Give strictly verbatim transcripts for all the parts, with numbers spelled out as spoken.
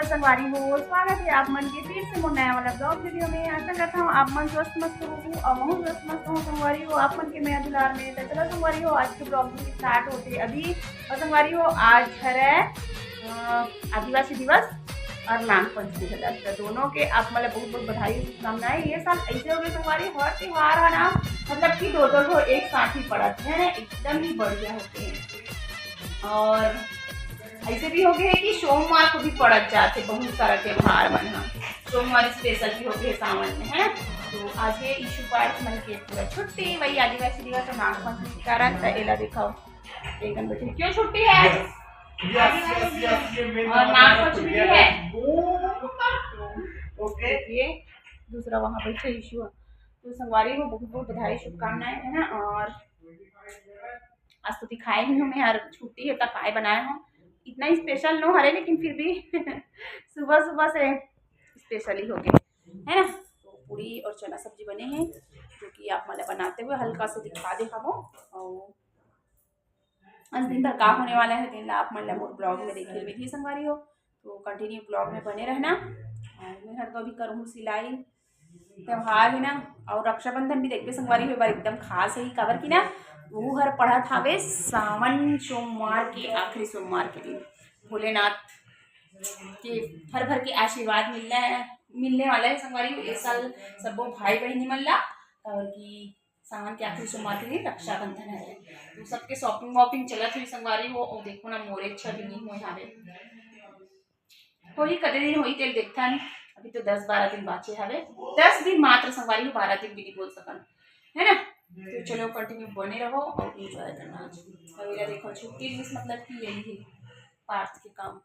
संगवारी हो, स्वागत है आप मन के फिर से मोर नया वाला ब्लॉग वीडियो में। आशा करता हूँ आप मन स्वस्थ मस्त हो और महू स्वस्थ मस्त हो संगवारी हो, आप मन के मया दुलार में। तो चलो संगवारी हो, आज के ब्लॉग भी स्टार्ट होते अभी। और संगवारी हो, आज हरे आदिवासी दिवस और नाग पंचमी है। तो दोनों के आप मन ला बहुत बहुत बधाई, शुभकामनाएं। ये साल ऐसे हो गए संगवारी, हर त्योहार है ना, मतलब कि दो दो ठो एक साथ ही पड़त है ना, एकदम ही बढ़िया होते हैं। और ऐसे भी हो गए कि सोमवार को भी पड़त जाते बहुत सारा त्योहार मन ह। सोमवार स्पेशल भी हो गए सावन में, है ना। तो आज ये ईशू पार्ट मन के पूरा छुट्टी, वही आदिवासी दिवस और नाग पंचमी के कारण। तो एला दिखाओ, एक घंटे क्यों छुट्टी है आज? और नाग पंचमी भी है। ओके। ये दूसरा वहाँ बैठे ईशू है। तो संगवारी हो, बहुत बहुत बधाई, शुभकामनाएं, है ना। और आज तो दिखाए ही हूँ मैं यार, छुट्टी है, तब काय बनाए हूँ। इतना स्पेशल नो हरे, लेकिन फिर भी सुबह सुबह से स्पेशल ही हो गए, है ना। तो पूरी और चना सब्जी बने हैं, जो कि आप मन ला बनाते हुए हल्का सा दिखा दे हवो। और आज दिन भर का होने वाला है, दिन ला आप मन ला मोर ब्लॉग में देखे मिलही संगवारी हो। तो कंटिन्यू ब्लॉग में बने रहना। और मैं हर तो अभी करूँ सिलाई, त्योहार है ना, और रक्षाबंधन भी देखबे संगवारी हो, ए बार एकदम खास है, काबर कि ना वो हर पड़त हावे सावन सोमवार के आखिरी सोमवार के दिन। भोलेनाथ के भर भर के आशीर्वाद मिलना है, मिलने वाला है संगवारी हो। इस साल सबो भाई बहनी मन ला, काबर कि सावन के आखिरी सोमवार के दिन रक्षाबंधन है, तो सबके शॉपिंग वॉपिंग चलत हुई संगवारी हो। और देखो ना, मोरे अच्छा भी नहीं हुए हावे, होही कते दिन होही तेल देखथन। अभी तो दस बारह दिन बाचे हवे, दस दिन मात्र संगवारी हो, बारह दिन भी नहीं बोल सकन, है ना। तो चलो कंटिन्यू बने रहो और एंजॉय करना। और मेरा देखो छुट्टी मीन्स मतलब कि यही है पार्थ के काम।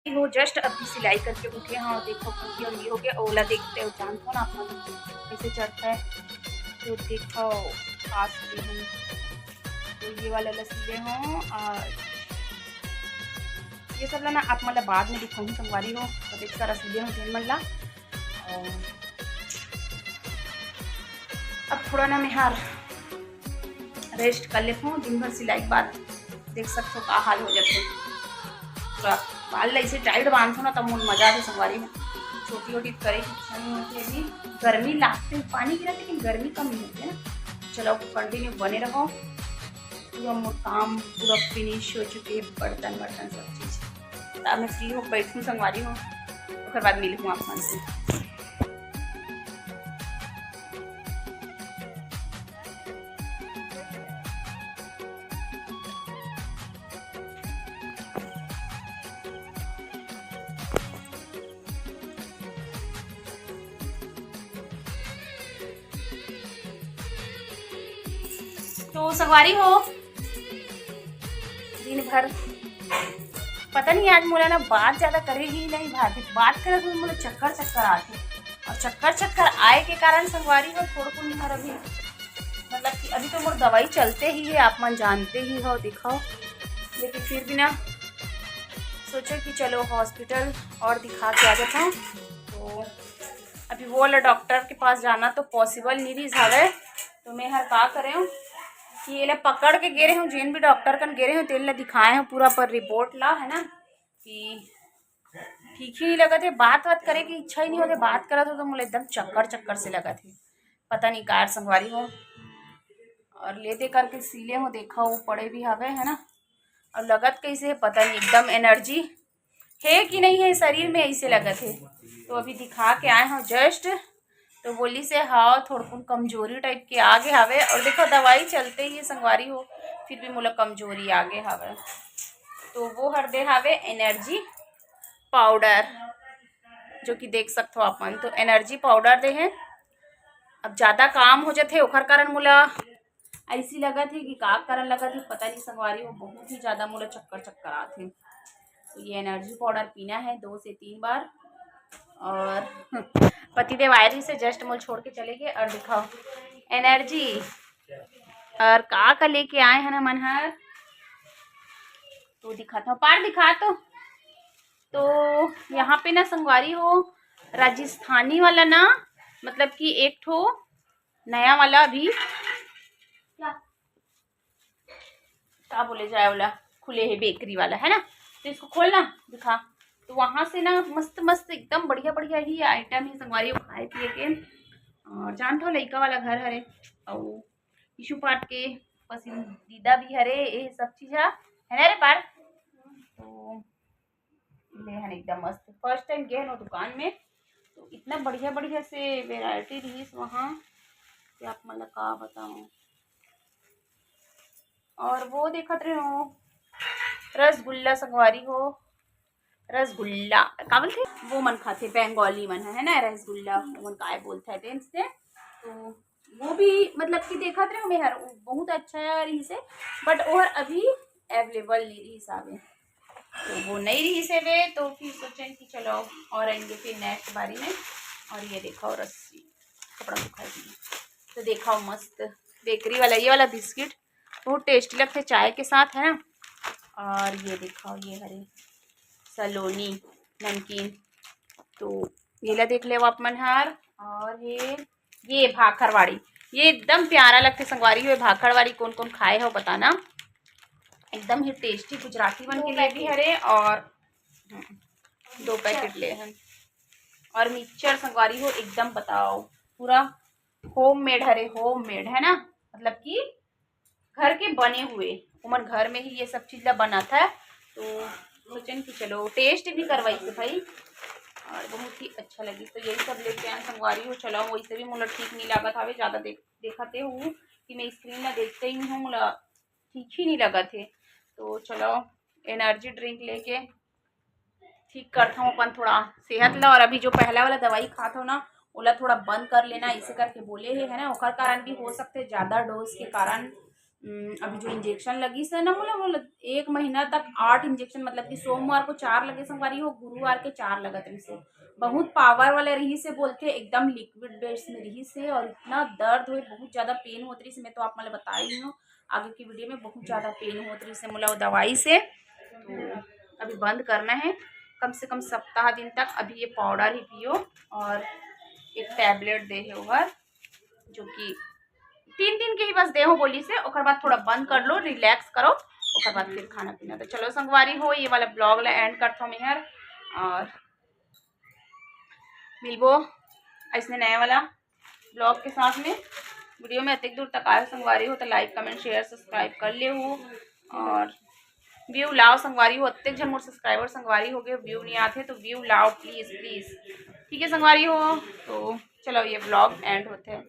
वो जस्ट अभी सिलाई करके उठे हैं और देखो पूरी और ये हो गया, ओला देखते हो, जानते हो ना आप लोग कैसे चढ़ता है। तो देखो पास भी हूँ, तो ये वाला ला सिले हूँ और ये सब ला ना आप मतलब बाद में दिखाऊंगी संगवारी हो। तो देख सारा सिले हूँ जेन मन ला। और अब थोड़ा ना मैं हार रेस्ट कर लेथों, दिन भर सिलाई के बाद देख सकथो का हाल हो जाथे। पूरा बाल ला ऐसे टाइट बांधथों ना, तब मोर मजा आथे संगवारी हो। छोटी छोटी करे की इच्छा नहीं होती अभी, गर्मी लागथे, पानी गिरा लेकिन गर्मी कम नहीं होती है ना। चलो कंटिन्यू बने रहो। पूरा मोर काम पूरा फिनिश हो चुके हैं, बर्तन बर्तन सब चीज। तब मैं फ्री हो बैठूँ संगवारी हो, ओकर बाद मिलूँ आप मन से। तो संगवारी हो, दिन भर पता नहीं आज मोला ना बात ज्यादा करे ही नहीं भाती, बात करे तो मोला चक्कर चक्कर आथे। और चक्कर चक्कर आए के कारण संगवारी हो थोड़कुन हर अभी मतलब कि अभी तो मोर दवाई चलते ही है, आप मन जानते ही हो, दिखाओ। लेकिन फिर भी ना सोचे कि चलो हॉस्पिटल और दिखा के आ जाता हूँ। तो अभी वो वाला डॉक्टर के पास जाना तो पॉसिबल नहीं रही हवे। तो मैं हर का करे हूँ कि ये ला पकड़ के गे रहे हूँ, जेन भी डॉक्टर कन गे रहे हूँ तेन ला दिखाए हूँ पूरा पर रिपोर्ट ला, है ना, कि ठीक ही नहीं लगत है। बात बात करे की इच्छा ही नहीं होते, बात करत हो तो मोला एकदम चक्कर चक्कर से लगत है, पता नहीं कार संगवारी हो। और ले दे करके सीले हो, देखा वो पड़े भी हवे, है ना। और लगत कैसे है पता नहीं, एकदम एनर्जी है कि नहीं है शरीर में, ऐसे लगत है। तो अभी दिखा के आए हो जस्ट, तो बोली से हाँ थोड़कुन कमजोरी टाइप के आ गए हवे। और देखो दवाई चलते ही है संगवारी हो, फिर भी मोला कमजोरी आ गए हवे। तो वो हर दे हवे एनर्जी। पाउडर, जो कि देख सकथो अपन, तो एनर्जी पाउडर दे हे। अब ज़्यादा काम हो जाथे, ओखर कारण मोला ऐसी लगत हे कि का कारण लगत हे, पता नहीं संगवारी हो, बहुत ही ज़्यादा मोला चक्कर चक्कर आथे। तो ये एनर्जी पाउडर पीना है दो से तीन बार। और पतिदेव आए रहिसे, जस्ट मोल छोड़ के चले गए। और दिखाओ एनर्जी, और का का लेके आए हैं ना मन हर, तो दिखाता हूँ, पार दिखा तो। तो यहाँ पे ना संगवारी हो, राजस्थानी वाला ना, मतलब कि एक ठो नया वाला अभी क्या, का बोले जाए वाला खुले है, बेकरी वाला है ना, तो इसको खोलना दिखा। तो वहाँ से ना मस्त मस्त एकदम बढ़िया बढ़िया ही आइटम है संगवारी हो, खाए पिए के। और जानथो लइका वाला घर हरे, और यीशु पाठ के पसंदीदा भी हरे ये सब चीज है, है ना रे पाठ? तो ले हन एकदम मस्त, फर्स्ट टाइम गए हन वो दुकान में, तो इतना बढ़िया बढ़िया से वेराइटी रहिस वहाँ कि आप मन ला का बताऊँ। और वो देखत रहे हो रसगुल्ला संगवारी हो, रसगुल्ला का बोलथे, वो मन खाथे बंगाली मन है ना रसगुल्ला, वो मन काय बोलथे टेंस से। तो वो भी मतलब कि देखत रहे मैं हर, बहुत अच्छा रहिसे, बट ओहर अभी अवेलेबल नहीं रहिस आवे, तो वो नहीं रहिसे वे, तो फिर सोचें कि चलो और आएंगे फिर नेक्स्ट बारी में। और ये देखो रस्सी, कपड़ा सुखाई दी, तो देखो मस्त बेकरी वाला ये वाला बिस्किट बहुत टेस्टी लगथे चाय के साथ, है ना। और ये देखो ये हरे सलोनी नमकीन, तो ये ला देख लेव आप मन हर। और ये ये भाखरवाड़ी, ये एकदम प्यारा लगथे संगवारी हो। भाखरवाड़ी कौन कौन खाए हो बताना, एकदम ही टेस्टी गुजराती मन के लिए भी हरे। और हम्म, दो पैकेट ले हन। और मिक्सचर संगवारी हो एकदम बताओ पूरा होम मेड हरे, होम मेड है ना, मतलब कि घर के बने हुए, उमन घर में ही ये सब चीज ला बनात है। तो सोचन कि चलो टेस्ट भी करवाई से भाई, और बहुत ही अच्छा लगी। तो यही सब लेके आए संगवारी हो। चलो वैसे भी मोला ठीक नहीं लागत हवे, ज़्यादा देख देखते हूँ कि मैं स्क्रीन ला देखते ही हूँ, मोला ठीक ही नहीं लगत हे। तो चलो एनर्जी ड्रिंक लेके ठीक करत हूँ अपन थोड़ा सेहत ला। और अभी जो पहला वाला दवाई खात हो ना, ओला थोड़ा बंद कर लेना, इसे करके बोले हे, है ना। ओकर कारण भी हो सकथे ज़्यादा डोज के कारण। उम, अभी जो इंजेक्शन लगिस हे ना मोला, मोला एक महीना तक आठ इंजेक्शन, मतलब कि सोमवार को चार लगे संगवारी हो, गुरुवार के चार लगत रहिस हे। बहुत पावर वाले रहिस हे बोलथे, एकदम लिक्विड बेस में रहिस हे और इतना दर्द होए, बहुत ज़्यादा पेन होत रहिस हे। मैं तो आप मन ला बता रही हूँ, आगे की वीडियो में बहुत ज़्यादा पेन होत रहिस हे मोला वो दवाई से। तो अभी बंद करना है, कम से कम सप्ताह दिन तक अभी ये पाउडर ही पियो। और एक टैबलेट दे हे ओहर, जो कि तीन दिन के ही बस दे हो बोलिस हे, ओकर बाद थोड़ा बंद कर लो, रिलैक्स करो, ओकर बाद फिर खाना पीना। तो चलो संगवारी हो, ये वाला ब्लॉग ला एंड करत हूँ मैं हर, और मिलबो ऐसने नया वाला ब्लॉग के साथ में। वीडियो में अतेक दूर तक आए हो संगवारी हो तो लाइक, कमेंट, शेयर, सब्सक्राइब कर ले हो। और व्यू लाओ संगवारी हो, अतेक झन मोर सब्सक्राइबर संगवारी हो गए, व्यू नहीं आते तो व्यू लाओ प्लीज, प्लीज। ठीक है संगवारी हो, तो चलो ये ब्लॉग एंड होते हैं।